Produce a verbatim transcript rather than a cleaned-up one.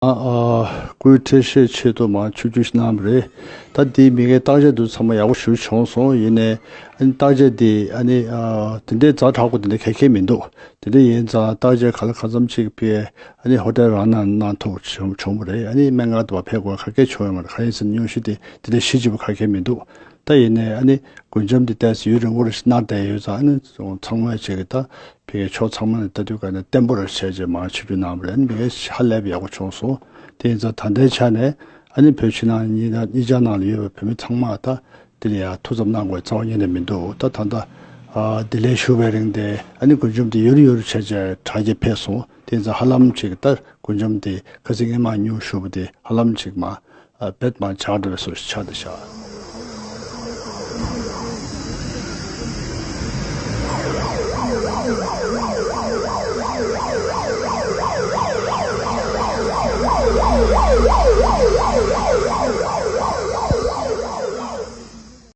ཨ་ཨ་སྐུའི་འཕྲིན་བཤད་ཆེད་དུ་མར་ཆིབས་བསྒྱུར་ཞིག་གནང་བ་རེད། ད་དེའི་མི་སྒེར་བརྟག་དཔྱད་དུ་ཚང་མ་ཡག་པོ་ཞེ་པོ་བྱུང་སོང་། ཡིན་ནའི་ཨ་ནི་བརྟག་དཔྱད་དེ་ཨ་ནི་ཨ་དེ་འདྲའི་ཛ་དྲག་པོ་དེ་འདྲ་ག་གེ་མི་འདུག། དེ་འདྲ་ཡིན་ཙང་བརྟག་དཔྱད་ག་ལ་གང་འཚམ་ཅིག་ཕེ་ཨ་ནི་ཧོ་ཊེལ་རང་ནང་གནང་ཐུབ་བྱུང་བྱུང་བ་རེད། ཨ་ནི་སྨན་ཁང་དུ་བ་ཕེབས་དགོས་ག་གེ་བྱུང་ཡོད་མ་རེད། གང་ཡིན་ཟེར་ན་སྙུང་གཞི་དེ་དེ་འདྲའི་ཞེ་པོ་ཅིག་ག་གེ་མི་འདུག། ད་ཡིན་ནའི་ཨ་ནི་མགུལ་ཆམ་དེ་ཏོག་ཙམ་ཡུན་རིང་པོ་རེ་ཞིག་གནང་བསྡད་ཡོད་ཙང་། ཨ་ནི་ཚང་མས་ཅིག་གི་ད་ཕ་གིའི་ཕྱོགས་ཚང་མ་ནས་ལྟ་དུས་ག་ནས་བརྟན་པོ་རེ་བྱས་རྗེས་མར་ཆིབས་བསྒྱུར་གནང་བ་རེད། ཨ་ནི་མི་སྒེར་ཧ་ལས་པ་ཡག་པོ་བྱུང་སོང་། དེ་ཡིན་ཙང་ད་ལྟའི་ཆ་ནས་ཨ་ནི་བོད་ཕྱི་ནང་གཉིས་ཀ་གཉིས་ཀ་ནང་ལ་ཡོད་པའི་བོད་མི་ཚང་མ་ད་དེ་ལ་ཡ་ཐུགས་འཚབ་གནང་དགོས་རྩ་བ་ཉིད་ནས་མི་འདུག། ད་ད་ལྟ་ཨ་བདེ་ལེགས་ཞུ་བའི་རིང་དེ་ཨ་ནི་མགུལ་ཆམ་དེ་ཡུར་ཡུར་བྱས་རྗེས་དྲག་སྐྱེད་ཕེབས་སོང་། དེ་ཡིན་ཙང་ཧ་ལམ་ཅིག་ད་མགུལ་ཆམ་དེ་ཁ་སང་སྔོན་མ་སྙུང་ཞུ་བ་དེ་ཧ་ལམ་ཅིག་མར་ཨ་རྦད་མར་འཇགས་འགྲོ་བའི་བཟོ་ཞིག་ཆགས་བསྡད་ཤག།